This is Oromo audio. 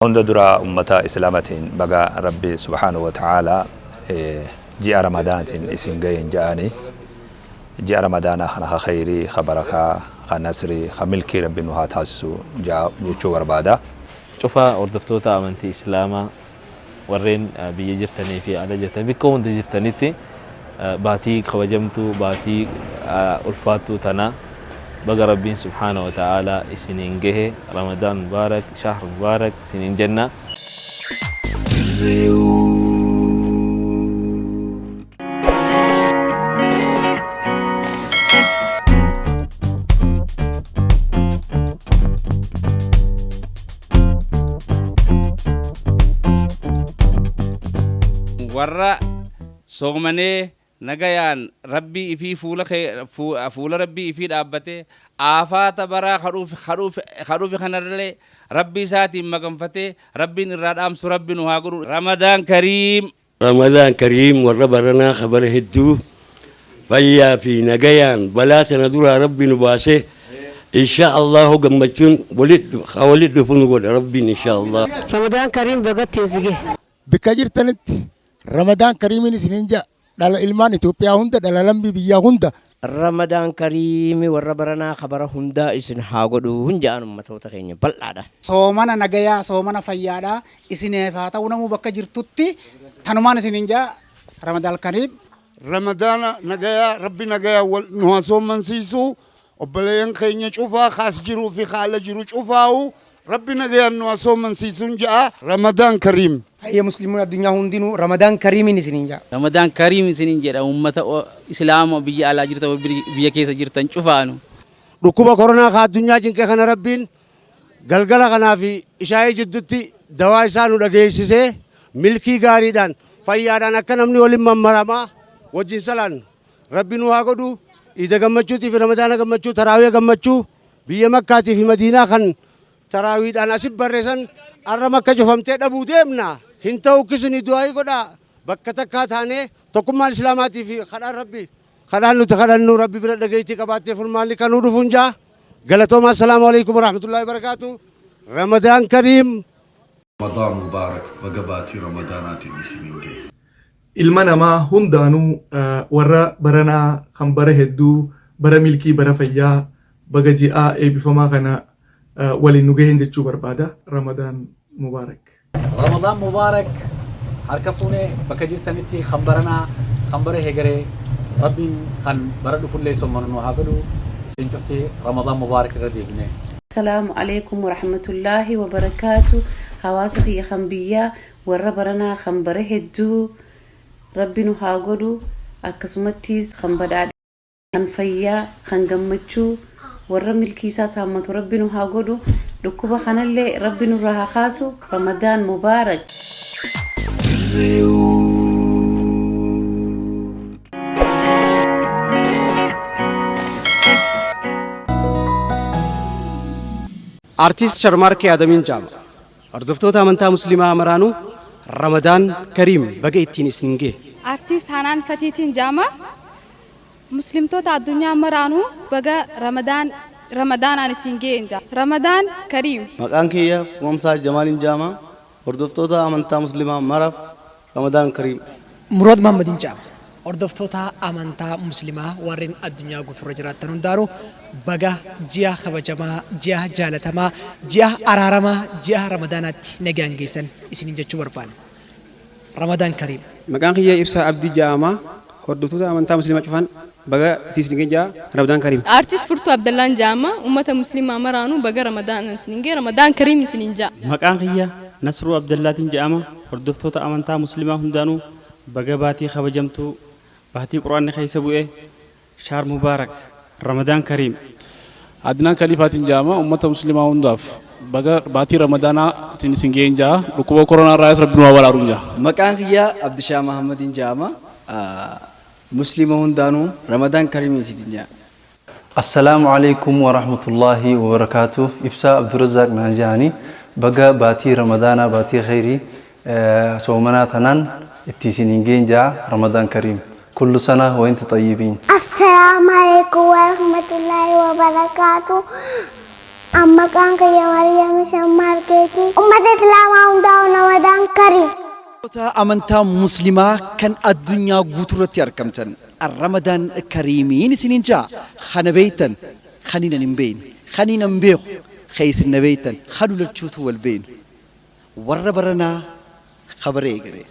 Hunda dura ummata Islaamatiin baga Rabbi subhaanahu wa ta'aalaa ji'a Ramadaanatiin isin ga'een ja'ani. Ji'a Ramadaanaa kana ka khayrii, ka barakaa, ka nasrii, ka milkii Rabbi nu haa taasisu jechuu barbaada. Cufa hordoftoota amantii Islaamaa warreen biyya jirtanii fi ala jirtan bikka hunda jirtanitti baatii kabajamtuu baatii ulfaattuu tana baga Rabbiin subhaana wa ta'aalaa isiniin gahe. Ramadaan mubaarak, shahr mubaarak isiniin jenna. Warra soomanee nagayaan Rabbii ifii fuula kee fuula Rabbii ifii dhaabbatee aafaata baraa ka dhufe ka dhufe ka dhufe kanarralee Rabbii isaatiin maganfatee Rabbiin irraa dhaamsu Rabbi nu haa godhu. Ramadaan Kariim. Ramadaan Kariim warra baranaa ka bara hedduu fayyaa fi nagayaan balaa tana duraa Rabbi nu baasee inshaa Allaahu gammachuun ka walit dhufu nu godha Rabbiin inshaa Allaah. Ramadaan Kariim baga ittiin si gahe. Bikka jirtanitti Ramadaan Kariimiin isiniin ja'a dhala ilmaan Itoophiyaa hunda dhala lammii biyyaa hunda. Ramadaan Kariimi warra baranaa ka bara hundaa isin haa godhu ja'an ummatoota keenya bal'aadhaan. Soomana nagayaa soomana fayyaadhaa isineef haa ta'u namuu bakka jirtutti tanumaan isiniin ja'a Ramadaan Kariim. Ramadaana nagayaa Rabbi nagayaa wal nu haa soomansiisu obboleeyyan keenya cufaa ka as jiruu fi ka ala jiru cufaahu Rabbi nagayaan nu haa soomansiisuun ja'a Ramadaan Kariim. Hayyee Musliimonni addunyaa hundinuu Ramadaan Kariimiin isiniin ja'a. Ramadaan Kariim isiniin jedha ummata Islaama biyya alaa jirtan biyya keessa jirtan cufaanu. Dhukkuba koronaa ka addunyaa cinqe kana Rabbiin galgala kanaa fi ishaa'ii jiddutti dawaa isaa nu dhageessisee milkii gaariidhaan fayyaadhaan akka namni waliin mammaramaa wajjin salaannu Rabbi nu haa godhu. Iida gammachuutii fi Ramadaana gammachuu taraawiya gammachuu biyya Makkaatii fi Madiinaa kan taraawiidhaan asi barre san arra Makka cufamtee dhabuu deemna. Hin ta'u kisinii du'aa'ii godhaa bakka takkaa taanee tokkummaan Islaamaatii fi kadhaan Rabbi kadhaan nuti kadhannu Rabbi bira dhageettii qabaattee furmaanni kanuu dhufuun jaa. Galatoomaa. Assalaamu alaikum warahmatullaahi wabarakaatu. Ramadaan Kariim. Ramadaan Mubaarak baga baatii Ramadaanaatiin isiniin gahe. Ilma namaa hundaanuu warra baranaa kan bara hedduu bara milkii bara fayyaa baga ji'aa eebbifamaa kana waliin nu gaheen jechuu barbaada. Ramadaan Mubaarak. Ramadaan Mubaarak harka fuune bakka jirtanitti kan baranaa kan bara hegeree Rabbiin kan bara dhufullee sommanu nu haa godhu isin cufti Ramadaan Mubaarak irra deebinee. Assalaamu Aleeykum Warahmatullaahi Wabarakaatu Hawaasa kiyya kan biyyaa warra baranaa kan bara hedduu Rabbi nu haa godhu akkasumattiis kan badhaadhinaa kan fayyaa kan gammachuu warra milkii isaa saammatu Rabbi nu haa godhu dhukkuba kanallee Rabbi nurraa haa kaasu Ramadaan Mubaarak. Artiist Sharmaarkee Adamiin jedhama. Hordoftoota amantaa Musliimaa maraanuu Ramadaan Kariim baga ittiin isin gahe. Artiist Hanaan Fatiitiin jedhama. Muslimtoota addunyaa maraanuu baga Ramadaan Ramadaanaan isin gaheen jedha. Ramadaan Kariim. Maqaan kiyya Fuamsaa Jamaaliin jedhama. Hordoftoota amantaa Musliimaa maraaf Ramadaan Kariim. Muraad Mahaammadiin jedhama. Hordoftoota amantaa Muslimaa warreen addunyaa guutuurra jiraattan hundaanuu baga ji'a kabajamaa, ji'a jaalatamaa, ji'a araaramaa, ji'a Ramadaanaatti nagaan geessan isiniin jechuu barbaanna. Ramadaan Kariim. Maqaan kiyya Ibsaa Abdii ja'ama. Hordoftoota amantaa Musliimaa cufaan baga itti isin gahe ja'a. Ramadaan Kariim. Artist Furtuu Abdallaan ja'ama. Ummata Muslimaa maraanuu baga Ramadaanaan isiniin gahe. Ramadaan Kariim isiniin ja'a. Maqaan kiyya Nasruu Abdallaatiin ja'ama. Hordoftoota amantaa Muslimaa hundaanuu baga baatii kabajamtuu, baatii Qur'aanni keessa bu'e, Shahr Mubarak, Ramadaan Kariim. Adnaan Kaliifaatiin ja'ama. Ummata Muslimaa hundaaf baga baatii Ramadaanaatiin isin ga'een ja'a. Dhukkuba koronaa irraayis Rabbi nu haa baraaruun ja'a. Maqaan kiyya Abdishaa Mahammadiin ja'ama. Muslima hundaanuu Ramadaan Kariim isiniin ja'a. Assalaamu Aleeykum Warahmatullaahi Wabarakaatuh Ibsaa Abdurazaaq naan ja'ani baga baatii Ramadaanaa baatii kheyrii soomanaa tanaan itti isiniin ga'een ja'a Ramadaan Kariim Kullu sana wa inti xayyibiin. Assalaamu Aleeykum Warahmatullaahi Wabarakaatuh. An maqaan kiyya Maryam Shammaarkeeti. Ummata Islaamaa hundaa'u Ramadaan Kariim. Amantaa Muslimaa kan addunyaa guutuu irratti argamtan, Ramadaan Kariimiin isiniin jaa. Kana beeytan, kaniin hin beeyne, kaniin hin beeku, keeysin na beeytan, kanu lachuutu wal beeynu, warra baranaa kabaree eegale.